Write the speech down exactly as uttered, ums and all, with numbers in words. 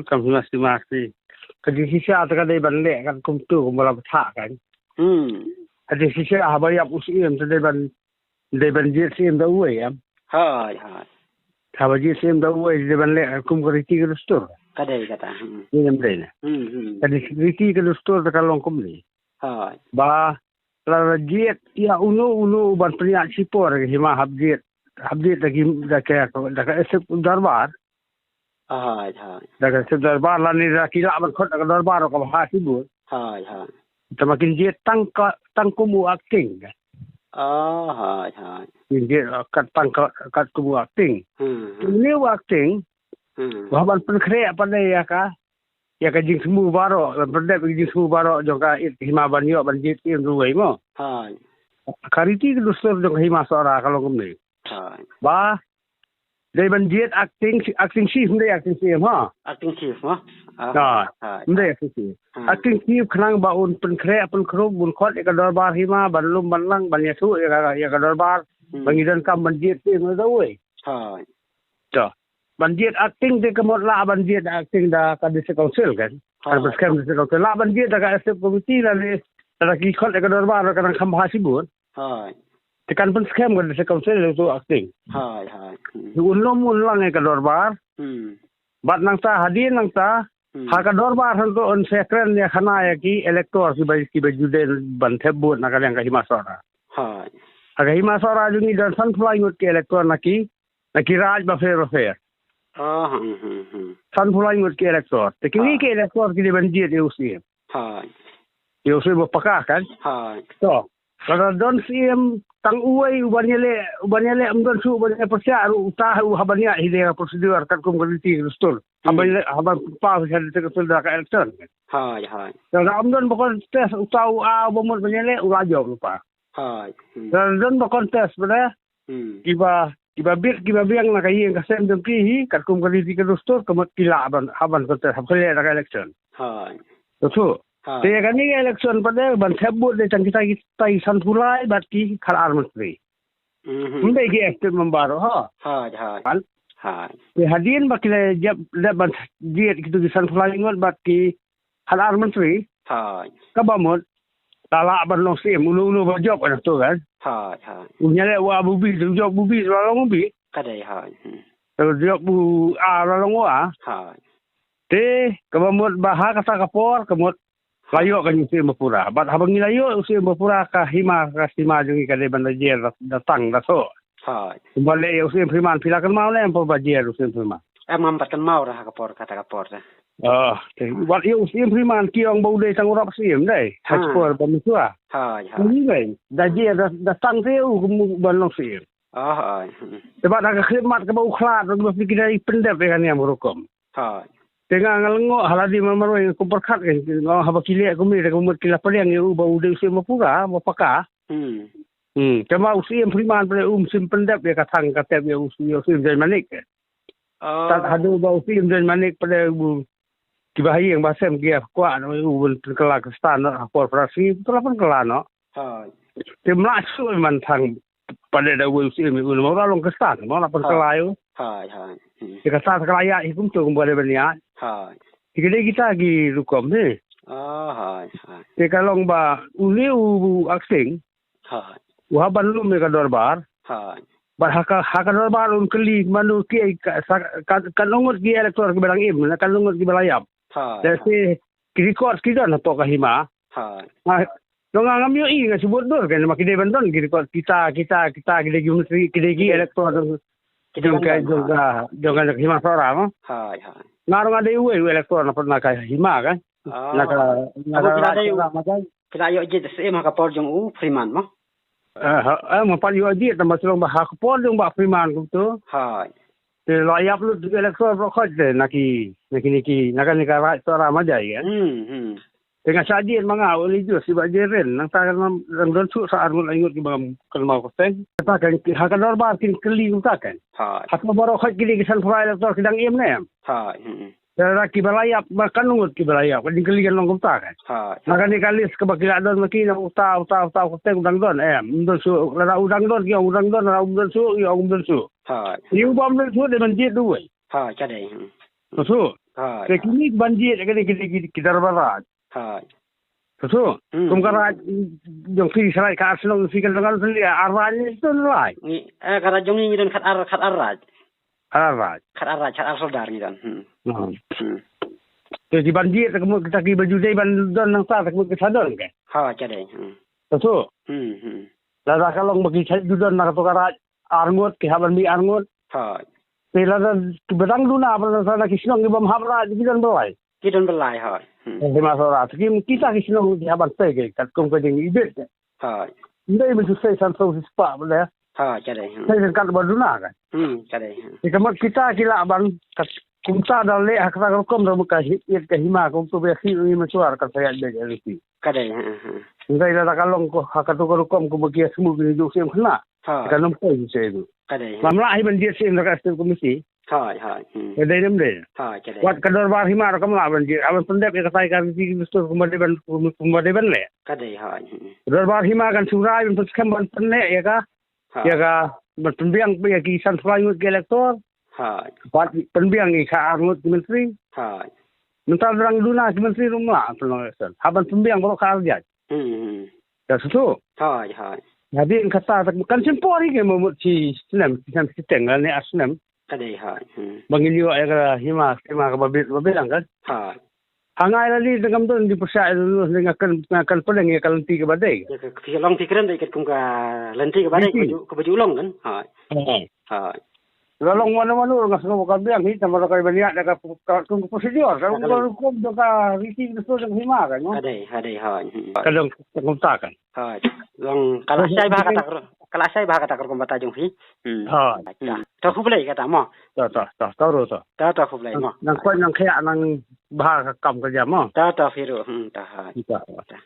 kam hima sima si. Ka jingshisha te ka dei ban leh kan kumtu kumba la bthah kan. Hmm. Ka jingshisha haba ïap u syiem te dei ban, dei ban jied syiem da uwei em. Hai, hai. Haba jied syiem da uwei dei ban leh kan kum ka riti ka dustur. Ka dei kata. Hmm. Ni em dei na. Hmm, hmm. Ka dei riti ka dustur te ka long kumne. Hai. Ba la jied ïa uno uno ban pynïaid shipor ka hima hap jied. Hap jied da ki, da ka, da ka ïasuk dorbar. Hai, hai. Da ka ïasuk dorbar lane da ki lah ban khot da ka dorbar ka bha shibun. Hai, hai. Te ma kin jied tang ka, tang kum u acting. Ah, hai, hai. Kin jied, uh, kat tang ka, kat kum u acting. Hmm, hmm. Une u acting. Hmm. Ba ban pynkhreh pat ïa ka, ïa ka jingsmu baroh, ban pyndep ïa ka jingsmu baroh jong ka hima ban ïoh ban jied syiem da uwei mo. Hai. Ka riti ka dustur jong ka hima Sohra ka long kumne. Hai. Ba dei ban jied acting, acting chief, ym dei acting syiem ha. Acting chief mo. Ah, hai. Ym dei acting chief. Hai. Acting chief khnang ba un pynkhreh, pynkhreh, un khot ïa ka dorbar hima ban lum ban lang, ban ïathuh ïa ka, ïa ka dorbar. Hmm. Ba ngi donkam ban jied syiem da uwei. Hai. To. Ban jied acting te ka mut lah ban jied acting da ka district council kan. Kan pynskhem district council. Lah ban jied da ka executive committee lane da ki khot ïa ka dorbar ka nang kham bha shibun. Hai. Te kan pynskhem ka district council ïa uto u acting. Hai, hai. Hmm. Te un lum un lang ïa ka dorbar. Hmm. Bad nangta hadien nangta. Hmm. Ha ka dorbar hangto un sa kren ïa khana ïa ki elector kiba, kiba ju dei ban thep vote na ka liang ka hima Sohra. Hai. Ha ka hima Sohra jong ngi don sanphew lai ngut ki elector na ki, na ki raid bapher bapher. Ah, hmm, hmm, hmm. Sanphew lai ngut ki elector. Te kine ki elector ki dei ban jied ïa u syiem. Hai. Ïa u syiem ba paka kan. Hai. To. Lada don syiem tang uwei uban ïaleh, uban ïaleh ym don shuh ban ïa pyrshah ruh uta u hap ban ïaid hi da ka procedure katkum ka riti ka dustur. Hmm. Hap ban ïaleh, hap ban pass ha ka dustur da ka election. Hai, hai. Lada ym don ba contest uta u a uba mut ban ïaleh u la jop lypa. Hai. Hmm. Lada don ba contest ba dei. Hmm. Kiba, kiba bit, kiba biang na ka ïing ka sem jong ki hi, katkum ka riti ka dustur, ka mut ki lah ban, hap ban contest, hap ban leh da ka election. Hai. To shu. Hai. Te ïa kane ka election pat de, ban thep vote de tang kita, kita ki sanphew lai, bad ki khatar myntri. Mhm. Ym dei ki executive member, ha. Hai, hai. Kan? Hai. Te hadien ba ki la jop, dep ban jied kito ki sanphew lai ngut, bad ki khatar myntri. Hai. Kaba mut, la lah ban long syiem, uno uno ba jop kan to kan. Hai, hai. U ïaleh u a bubi, u jop bubi, la long bubi. Ka dei, hai. Hmm. U jop u a, la long u a. Hai. Te, kaba mut ba ha kata ka por, ka mut la ïoh ka jingsym ba pura. Bad haba ngi la ïoh u sym ba pura ka hima, ka sima jong ngi ka dei ban da jer da, da tang da soh. Hai. Kumba leh ïa u Syiem Freeman phi la kynmaw ne em ba jer u Syiem Freeman. Em, ngam pat kynmaw re ha ka por, kata ka por re. Oh, te wat ïa u Syiem Freeman ki ong ba u dei tang u rap syiem dei. Ha ka por ba mynta. Hai, hai. Ni dei. Da jer da, da tang te u kum ban long syiem. Oh, hai. Te bad ha ka khlieh mat kaba u khlad, ba phi ki dei pyndep ïa ka niam rukom. Hai. Te nga nga lyngngoh ha lade marmarwei nga kum pyrkhat kan, nga ong haba ki leh kumne te ka mut ki la pdiang ïa u ba u dei u Syiem ba pura, ba paka. Hmm. Hmm, te ma u Syiem Freeman pdeng um shym pyndep ïa ka thang ka tep ïa u, ïa u Syiem Jaiñmanik. Oh. Tad haduh ba u Syiem Jaiñmanik pdeng u kiba ha ïing ba sem ki ïa kwah noh u ban pynkylla Khristan noh ha por Pharasi, u la pynkylla noh. Hai. Te mla shu man thang pdeng da u Syiem u la long Khristan, u la pynkylla ïa u. Hai, hai. Hmm. Te ka sa ka la ïa hi kumto kumba dei ban ïa. Hai. Te ka dei kita ki rukom hi. Ah, hai, hai. Te ka long ba u ne u acting. Hai. U hap ban lum ïa ka dorbar. Hai. Bad ha ka, ha ka dorbar un kylli mano ki ka, sa, ka, katno ngut ki elector kiba dang im, katno ngut kiba la ïap. Hai. Te ki record ki don hapoh ka hima. Hai. Nga, nga ngam ïohi, nga shu bud dur kan, ma ki dei ban don ki record kita, kita, kita, ki dei ki myntri, ki dei ki elector jong, jong ka, jong ka, jong ka hima Sohra mo. Hai, hai. Nga ruh nga dei uwei u elector na, na ka hima kan. Ah. Na ka, na ka, ki la ïoh jied syiem ha ka por jong u Freeman mo. Eh, ha, eh, ma pat ïoh jied, tang ba shu long ba ha ka por jong Bah Freeman kumto. Hai. Te la ïap lut ki elector baroh khoit te na ki, na ki, na ki, na kane ka raid Sohra Majai kan. Hmm, hmm. Te nga shah jied ma nga u Elijah Sibak Jairin, nangta kan dang don shuh sa ar ngut lai ngut kiba ngam kynmaw kyrteng. Kata kan ha ka dorbar kin kylli kumta kan. Hai. Hato baroh khoit ki dei ki san phra elector ki dang im ne em. Hai. Hmm. Te lada kiba la ïap, ba katno ngut kiba la ïap, ka jingkylli kan long kumta kan. Hai. Na kane ka list kaba ki la don ma ki na uta, uta, uta, uta, u dang don, em, um don shuh, lada u dang don, ki ong u dang don, lada um don shuh, ki ong um don shuh. Hai. Ïa u bym don shuh, dei ban jied da uwei. Hai, ka dei. Hmm. Don shuh. Hooid. Te kine ki ban jied kine ki, ki, ki dorbar raj. Hooid. Te to. Hmm. Kum ka raj jong phi, sa raj ka ar shnong, phi ka dang kan phi ar raj ni to lai. Ni, eh, ka raj jong ngi ngi don khat ar, khat ar raj. Khat ar raj. Khat ar raj, khat ar sordar ngi don. Hmm. Hmm. Hmm. Te ki ban jied te kumno kita ki ba ju dei ban don nangta te kumno ki sa don ke. Hooid, ka dei. Hmm. Te to. Hmm, hmm. Lada ka long ba ki sa ju don na kato ka raj ar ngut, ki hap ban mih ar ngut. Hooid. Te lada ki ba dang duna ba na ki shnong ki bym hap raj ki don ba lai. Ki don ba lai, hooid. Hmm. Te ma sordar ki, kita ki shnong ki hap ban tei ke katkum ka jingibit. Hooid. Ndei mynta sei san saw shispah ba le. Hooid, ka dei. Hmm. Sei san kat ba duna ka. Hmm, ka dei. Hmm. Te ka mut kita ki lah ban kat kumta da leh ha kata ka rukom da ka hi-, ïit ka hima kum tu ba hi ïa ki mynshwa ka sa ïaid beit ïa ki. Ka dei. Hmm, hmm. Ndei lada ka long ko ha katu ka rukom kum ba ki ïa smu ki ju siem khynnah. Hooid. Kan ym poi shisha ïa u. Ka dei. Ym lah hi ban jied shisha da ka state committee. Hooid, hooid. Hmm. Ka dei ne ym dei? Hooid, ka dei. Wat ka dorbar hima ruh kam lah ban jied. Hap ban pyndep ïa katai ka riti ki dustur kumba dei ban, kumba dei ban leh. Ka dei, hooid. Hmm. Dorbar hima kan shu rai ban pynskhem ban pynleh ïa ka. Hooid. Ïa ka ban pynbiang ïa ki san spah ngut ki elector. Hooid. Wat pynbiang ïa ka ar ngut ki myntri. Hooid. Mynta dang duna ki myntri ruh ym lah pynlong election. Hap ban pynbiang baroh ka ar jait. Hmm, hmm. Ka shu. Hooid, hooid. Hadien kata tak kan shim por hi ke, mo mut shi snem, shi snem shiteng lane ar snem. Ka dei, hooid. Hmm. Ba ngin ïoh ïa ka hima, hima kaba bit, ba biang kan. Hooid. Ha ngai la li dang kam don di pyrshah ïa u, nga kan, nga kan pynlong ïa ka lynti kaba dei. Ïa ka, ka long phi kren dei katkum ka lynti kaba dei, lynti. Kaba ju, kaba ju long kan. Hooid. Hooid. Hooid. La long mano mano nga sngewbha ka biang hi, tang ba la ka ban ïa da ka, ka, ka procedure, ka, ka, ka hukum da ka riti da ka hima kan, no? Ka dei, ka dei, hooid. Hmm. Ka dang, ka kumta kan. Hooid. Long ka la shai bha kata ka, ka la shai bha kata ka rukom bata jong phi. Hmm. Hooid. Hmm. To khublei kata mo. To, to, to, to ruh to. To, to khublei mo. Nang koit nang khiah nang bha ka kam ka jam mo. To, to phi ruh. Hmm, to, hooid. To. To.